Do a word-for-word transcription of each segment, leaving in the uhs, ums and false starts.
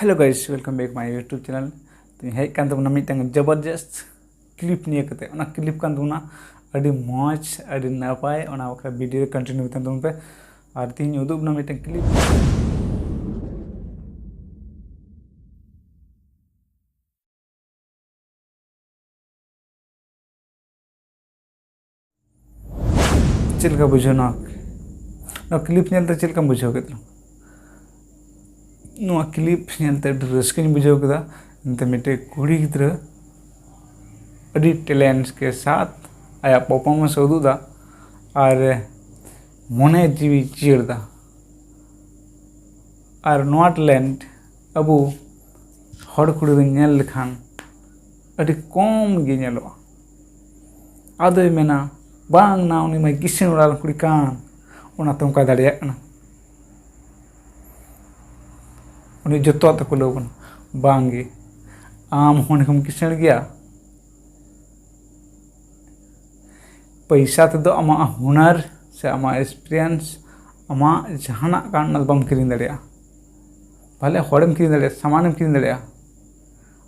Hello guys, welcome back my YouTube channel. ᱛᱚᱧ ᱦᱮᱡ ᱠᱟᱱ ᱛᱟᱵᱚᱱᱟ ᱢᱤᱫᱴᱟᱝ ᱡᱚᱵᱚᱨᱡᱚᱥᱛ ᱠᱞᱤᱯ ᱱᱤᱭᱟᱹ ᱠᱟᱛᱮ᱾ ᱚᱱᱟ ᱠᱞᱤᱯ ᱠᱟᱱ ᱛᱟᱵᱚᱱᱟ ᱟᱹᱰᱤ ᱢᱚᱡᱽ, ᱟᱹᱰᱤ ᱱᱟᱯᱟᱭ᱾ ᱚᱱᱟ ᱵᱟᱠᱷᱨᱟ ᱵᱷᱤᱰᱤᱭᱳ ᱨᱮ ᱠᱚᱱᱴᱤᱱᱤᱭᱩ ᱛᱟᱦᱮᱱ ᱛᱟᱵᱚᱱ ᱯᱮ᱾ ᱟᱨ ᱛᱤᱦᱤᱧ ᱩᱫᱩᱜ ᱵᱚᱱᱟ ᱢᱤᱫᱴᱟᱝ ᱠᱞᱤᱯ᱾ ᱪᱮᱫ ᱞᱮᱠᱟ ᱵᱩᱡᱷᱟᱹᱣ ᱱᱚᱣᱟ? ᱱᱚᱣᱟ ᱠᱞᱤᱯ ᱧᱮᱞᱛᱮ ᱪᱮᱫ ᱞᱮᱠᱟᱢ ᱵᱩᱡᱷᱟᱹᱣ ᱠᱮᱫ ᱛᱟᱞᱟᱝ? ᱱᱚᱣᱟ ᱠᱞᱤᱯ ᱧᱮᱞᱛᱮ ᱟᱹᱰᱤ ᱨᱟᱹᱥᱠᱟᱹᱧ ᱵᱩᱡᱷᱟᱹᱣ ᱠᱮᱫᱟ᱾ ᱮᱱᱛᱮ ᱢᱤᱫᱴᱮᱡ ᱠᱩᱲᱤ ᱜᱤᱫᱽᱨᱟᱹ ᱟᱹᱰᱤ ᱴᱮᱞᱮᱱᱴ ᱠᱮ ᱥᱟᱛᱷ ᱟᱭᱟᱜ ᱯᱟᱨᱯᱷᱚᱨᱢᱮᱱᱥ ᱮ ᱩᱫᱩᱜ ᱮᱫᱟ, ᱟᱨ ᱢᱚᱱᱮ ᱡᱤᱣᱤ ᱡᱤᱭᱟᱹᱲ ᱮᱫᱟ᱾ ᱟᱨ ᱱᱚᱣᱟ ᱴᱮᱞᱮᱱᱴ ᱟᱵᱚ ᱦᱚᱲ ᱠᱩᱲᱤ ᱨᱮ ᱧᱮᱞ ᱞᱮᱠᱷᱟᱱ ᱟᱹᱰᱤ ᱠᱚᱢ ᱜᱮ ᱧᱮᱞᱚᱜᱼᱟ᱾ ᱟᱫᱚᱭ ᱢᱮᱱᱟ, "ᱵᱟᱝ ᱱᱟ, ᱩᱱᱤ ᱢᱟ ᱠᱤᱥᱟᱹᱬ ᱚᱲᱟᱜ ᱨᱮᱱ ᱠᱩᱲᱤ ᱠᱟᱱ, ᱚᱱᱟᱛᱮ ᱚᱱᱠᱟᱭ ᱫᱟᱲᱮᱭᱟᱜ ᱠᱟᱱᱟ, ᱩᱱᱤ ᱡᱚᱛᱚᱣᱟᱜ ᱛᱮ ᱠᱩᱞᱟᱹᱣ ᱠᱟᱱᱟ᱾" ᱵᱟᱝ ᱜᱮ, ᱟᱢ ᱦᱚᱸ ᱚᱸᱰᱮ ᱠᱷᱚᱱ ᱠᱤᱥᱟᱹᱬ ᱜᱮᱭᱟ᱾ ᱯᱚᱭᱥᱟ ᱛᱮᱫᱚ ᱟᱢᱟᱜ ᱦᱩᱱᱟᱹᱨ ᱥᱮ ᱟᱢᱟᱜ ᱮᱠᱥᱯᱤᱨᱤᱭᱮᱱᱥ, ᱟᱢᱟᱜ ᱡᱟᱦᱟᱱᱟᱜ ᱠᱟᱱ, ᱚᱱᱟ ᱫᱚ ᱵᱟᱢ ᱠᱤᱨᱤᱧ ᱫᱟᱲᱮᱭᱟᱜᱼᱟ᱾ ᱵᱷᱟᱞᱮ ᱦᱚᱲᱮᱢ ᱠᱤᱨᱤᱧ ᱫᱟᱲᱮᱭᱟᱜᱼᱟ, ᱥᱟᱢᱟᱱᱮᱢ ᱠᱤᱨᱤᱧ ᱫᱟᱲᱮᱭᱟᱜᱼᱟ,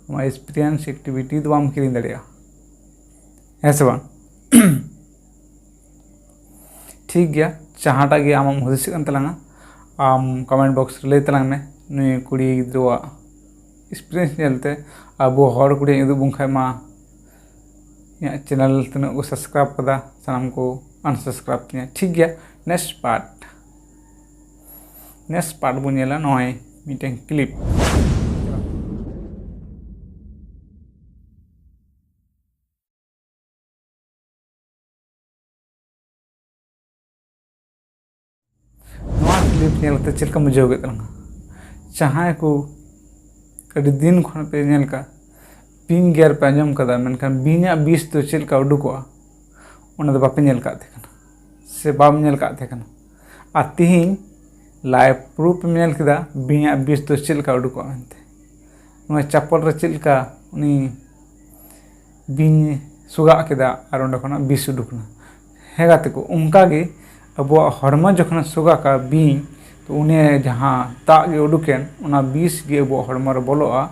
ᱟᱢᱟᱜ ᱮᱠᱥᱯᱤᱨᱤᱭᱮᱱᱥ, ᱮᱠᱴᱤᱵᱷᱤᱴᱤ ᱫᱚ ᱵᱟᱢ ᱠᱤᱨᱤᱧ ᱫᱟᱲᱮᱭᱟᱜᱼᱟ᱾ ᱦᱮᱸ ᱥᱮ ᱵᱟᱝ? ᱴᱷᱤᱠ ᱜᱮᱭᱟ, ᱡᱟᱦᱟᱸᱴᱟᱜ ᱜᱮ ᱟᱢᱮᱢ ᱦᱩᱫᱤᱥᱮᱫ ᱠᱟᱱ ᱛᱟᱞᱟᱝᱟ, ᱟᱢ ᱠᱚᱢᱮᱱᱴ ᱵᱚᱠᱥ ᱨᱮ ᱞᱟᱹᱭ ᱛᱟᱞᱟᱝ ᱢᱮ, ᱱᱩᱭ ᱠᱩᱲᱤ ᱜᱤᱫᱽᱨᱟᱹᱣᱟᱜ ᱮᱠᱥᱯᱤᱨᱤᱭᱮᱱᱥ ᱧᱮᱞᱛᱮ ᱟᱵᱚ ᱦᱚᱲ ᱠᱩᱲᱤᱭᱟᱜ ᱩᱫᱩᱜ ᱵᱚᱱ ᱠᱷᱟᱡ ᱢᱟ ᱤᱧᱟᱹᱜ ᱪᱮᱱᱮᱞ ᱛᱤᱱᱟᱹᱜ ᱠᱚ ᱥᱟᱵᱥᱠᱨᱟᱭᱤᱵ ᱠᱟᱫᱟ, ᱥᱟᱱᱟᱢ ᱠᱚ ᱟᱱᱥᱟᱵᱥᱠᱨᱟᱭᱤᱵ ᱛᱤᱧᱟᱹ᱾ ᱴᱷᱤᱠ ᱜᱮᱭᱟ, ᱱᱮᱠᱥᱴ ᱯᱟᱨᱴ, ᱱᱮᱠᱥᱴ ᱯᱟᱨᱴ ᱵᱚᱱ ᱧᱮᱞᱟ ᱱᱚᱜᱼᱚᱭ ᱢᱤᱫᱴᱮᱱ ᱠᱞᱤᱯ᱾ ᱱᱚᱣᱟ ᱠᱞᱤᱯ ᱧᱮᱞ ᱠᱟᱛᱮ ᱪᱮᱫ ᱞᱮᱠᱟᱢ ᱵᱩᱡᱷᱟᱹᱣ ᱠᱮᱫ ᱛᱟᱞᱟᱝᱟ? ᱡᱟᱦᱟᱸᱭ ᱠᱚ ᱟᱹᱰᱤ ᱫᱤᱱ ᱠᱷᱚᱱ ᱯᱮ ᱧᱮᱞ ᱠᱟᱜ, ᱵᱤᱧ ᱜᱮᱨ ᱯᱮ ᱟᱸᱡᱚᱢ ᱠᱟᱫᱟ, ᱢᱮᱱᱠᱷᱟᱱ ᱵᱤᱧᱟᱜ ᱵᱤᱥ ᱫᱚ ᱪᱮᱫ ᱞᱮᱠᱟ ᱩᱰᱩᱠᱚᱜᱼᱟ, ᱚᱱᱟ ᱫᱚ ᱵᱟᱯᱮ ᱧᱮᱞ ᱠᱟᱜ ᱛᱟᱦᱮᱸ ᱠᱟᱱᱟ ᱥᱮ ᱵᱟᱢ ᱧᱮᱞ ᱠᱟᱜ ᱛᱟᱦᱮᱸ ᱠᱟᱱᱟ᱾ ᱟᱨ ᱛᱤᱦᱤᱧ ᱞᱟᱭᱤᱵᱷ ᱯᱨᱩᱯᱷ ᱮᱢ ᱧᱮᱞ ᱠᱮᱫᱟ ᱵᱤᱧᱟᱜ ᱵᱤᱥ ᱫᱚ ᱪᱮᱫ ᱞᱮᱠᱟ ᱩᱰᱩᱠᱚᱜᱼᱟ ᱢᱮᱱᱛᱮ᱾ ᱱᱚᱣᱟ ᱪᱟᱯᱚᱞ ᱨᱮ ᱪᱮᱫ ᱞᱮᱠᱟ ᱩᱱᱤ ᱵᱤᱧ ᱥᱚᱜᱟᱜ ᱠᱮᱫᱟ ᱟᱨ ᱚᱸᱰᱮ ᱠᱷᱚᱱᱟᱜ ᱵᱤᱥ ᱩᱰᱩᱠ ᱮᱱᱟ᱾ ᱦᱮᱸ ᱜᱟᱛᱮ ᱠᱚ, ᱚᱱᱠᱟ ᱜᱮ ᱟᱵᱚᱣᱟᱜ ᱦᱚᱲᱢᱚ ᱡᱚᱠᱷᱚᱱᱮ ᱥᱚᱜᱟᱜᱟ ᱵᱤᱧ, ᱛᱚ ᱩᱱᱤ ᱡᱟᱦᱟᱸ ᱫᱟᱜ ᱜᱮ ᱩᱰᱩᱠᱮᱱ, ᱚᱱᱟ ᱵᱤᱥ ᱜᱮ ᱟᱵᱚᱣᱟᱜ ᱦᱚᱲᱢᱚ ᱨᱮ ᱵᱚᱞᱚᱜᱼᱟ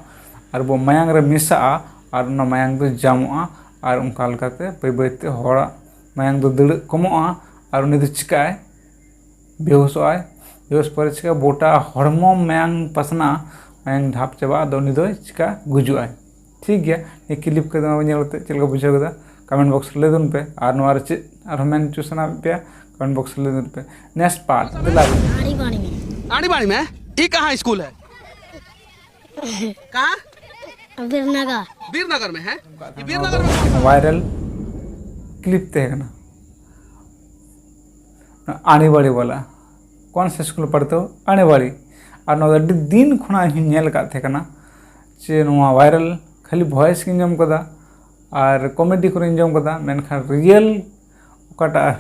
ᱟᱨ ᱟᱵᱚ ᱢᱟᱭᱟᱝ ᱨᱮ ᱢᱮᱥᱟᱜᱼᱟ ᱟᱨ ᱚᱱᱟ ᱢᱟᱭᱟᱝ ᱫᱚ ᱡᱟᱢᱚᱜᱼᱟ ᱟᱨ ᱚᱱᱠᱟ ᱞᱮᱠᱟᱛᱮ ᱵᱟᱹᱭ ᱵᱟᱹᱭᱛᱮ ᱦᱚᱲᱟᱜ ᱢᱟᱭᱟᱝ ᱫᱚ ᱫᱟᱹᱲᱟᱹᱜ ᱠᱚᱢᱚᱜᱼᱟ ᱟᱨ ᱩᱱᱤ ᱫᱚ ᱪᱤᱠᱟᱹᱜᱼᱟᱭ? ᱵᱮᱦᱳᱥᱚᱜᱼᱟᱭ᱾ ᱵᱮᱦᱳᱥ ᱯᱚᱨᱮ ᱪᱤᱠᱟᱹ ᱜᱚᱴᱟ ᱦᱚᱲᱢᱚ ᱢᱟᱭᱟᱝ ᱯᱟᱥᱱᱟᱜᱼᱟ, ᱢᱟᱭᱟᱝ ᱰᱷᱟᱯ ᱪᱟᱵᱟᱜᱼᱟ, ᱟᱫᱚ ᱩᱱᱤ ᱫᱚᱭ ᱪᱤᱠᱟ ᱜᱩᱡᱩᱜᱼᱟᱭ᱾ ᱴᱷᱤᱠ ᱜᱮᱭᱟ, ᱱᱤᱭᱟᱹ ᱠᱞᱤᱯ ᱠᱚᱫᱚ ᱧᱮᱞ ᱠᱟᱛᱮ ᱪᱮᱫ ᱞᱮᱠᱟ ᱵᱩᱡᱷᱟᱹᱣ ᱠᱮᱫᱟ ᱠᱚᱢᱮᱱᱴ ᱵᱚᱠᱥ ᱨᱮ ᱞᱟᱹᱭ ᱛᱟᱵᱚᱱ ᱯᱮ, ᱟᱨ ᱱᱚᱣᱟ ᱨᱮ ᱪᱮᱫ ᱟᱨᱦᱚᱸ ᱢᱮᱱ ᱦᱚᱪᱚ ᱥᱟᱱᱟ ᱯᱮᱭᱟ ᱠᱚᱢᱮᱱᱴ ᱵᱚᱠᱥ ᱨᱮ ᱞᱟᱹᱭ ᱛᱟᱵᱚᱱ ᱯᱮ᱾ ᱱᱮᱠᱥᱴ ᱯᱟᱨᱴ ᱫᱮᱞᱟ᱾ आड़ी बाड़ी में। आड़ी बाड़ी में? ये कहाँ स्कूल है? कहाँ? बीरनगर। बीरनगर में है? ये बीरनगर में? ᱵᱷᱟᱭᱨᱟᱞ ᱠᱞᱤᱯ ᱛᱟᱦᱮᱸ ᱠᱟᱱᱟ ᱟᱲᱮᱵᱟᱲᱤ ᱵᱟᱞᱟ᱾ ᱠᱚᱱ ᱥᱮ ᱥᱠᱩᱞ ᱯᱟᱲᱛᱮ ᱟᱲᱮᱵᱟᱲᱤ᱾ ᱟᱨ ᱱᱚᱣᱟ ᱫᱚ ᱟᱹᱰᱤ ᱫᱤᱱ ᱠᱷᱚᱱᱟᱜ ᱤᱧ ᱧᱮᱞ ᱟᱠᱟᱫ ᱛᱟᱦᱮᱸ ᱠᱟᱱᱟ ᱡᱮ ᱱᱚᱣᱟ ᱵᱷᱟᱭᱨᱟᱞ ᱠᱷᱟᱹᱞᱤ ᱵᱷᱚᱭᱮᱥ ᱜᱤᱧ ᱟᱸᱡᱚᱢ ᱠᱟᱫᱟ ᱟᱨ ᱠᱚᱢᱮᱰᱤ ᱠᱚᱨᱮᱧ ᱟᱸᱡᱚᱢ ᱠᱟᱫᱟ, ᱢᱮᱱᱠᱷᱟᱱ ᱨᱤᱭᱮᱞ ᱚᱠᱟᱴᱟᱜ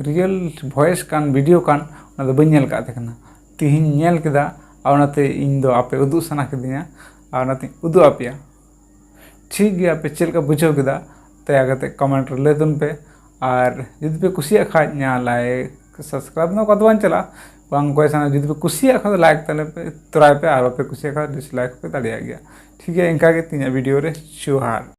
ᱨᱤᱭᱮᱞ ᱵᱷᱚᱭᱮᱥ ᱠᱟᱱ ᱵᱷᱤᱰᱤᱭᱳ ᱠᱟᱱ ᱚᱱᱟ ᱫᱚ ᱵᱟᱹᱧ ᱧᱮᱞ ᱟᱠᱟᱫ ᱛᱟᱦᱮᱸ ᱠᱟᱱᱟ᱾ ᱛᱮᱦᱮᱧ ᱧᱮᱞ ᱠᱮᱫᱟ ᱟᱨ ᱚᱱᱟᱛᱮ ᱤᱧ ᱫᱚ ᱟᱯᱮ ᱩᱫᱩᱜ ᱥᱟᱱᱟ ᱠᱤᱫᱤᱧᱟ ᱟᱨ ᱚᱱᱟᱛᱮᱧ ᱩᱫᱩᱜ ᱟᱯᱮᱭᱟ᱾ ᱴᱷᱤᱠ ᱜᱮᱭᱟ, ᱟᱯᱮ ᱪᱮᱫ ᱞᱮᱠᱟ ᱵᱩᱡᱷᱟᱹᱣ ᱠᱮᱫᱟ ᱫᱟᱭᱟ ᱠᱟᱛᱮ ᱠᱚᱢᱮᱱᱴ ᱨᱮ ᱞᱟᱹᱭ ᱛᱟᱵᱚᱱ ᱯᱮ᱾ ᱟᱨ ᱡᱩᱫᱤ ᱯᱮ ᱠᱩᱥᱤᱭᱟᱜ ᱠᱷᱟᱡ ᱧᱟ ᱞᱟᱭᱤᱠ ᱥᱟᱵᱥᱠᱨᱟᱭᱤᱵ ᱱᱚᱣᱟ ᱠᱚᱫᱚ ᱵᱟᱝ ᱪᱟᱞᱟᱜᱼᱟ, ᱵᱟᱝ ᱚᱠᱚᱭ ᱥᱟᱱᱟ᱾ ᱡᱩᱫᱤ ᱯᱮ ᱠᱩᱥᱤᱭᱟᱜ ᱠᱷᱟᱡ ᱫᱚ ᱞᱟᱭᱤᱠ ᱛᱟᱦᱞᱮ ᱯᱮ ᱛᱚᱨᱟᱭ ᱯᱮ, ᱟᱨ ᱵᱟᱯᱮ ᱠᱩᱥᱤᱭᱟᱜ ᱠᱷᱟᱡ ᱰᱤᱥᱞᱟᱭᱤᱠ ᱯᱮ ᱫᱟᱲᱮᱭᱟᱜ ᱜᱮᱭᱟ᱾ ᱴᱷᱤᱠ ᱜᱮᱭᱟ, ᱤᱱᱠᱟ ᱜᱮ ᱛᱮᱦᱮᱧᱟᱜ ᱵᱷᱤᱰᱤᱭᱳ ᱨᱮ ᱡᱚᱦᱟᱨ᱾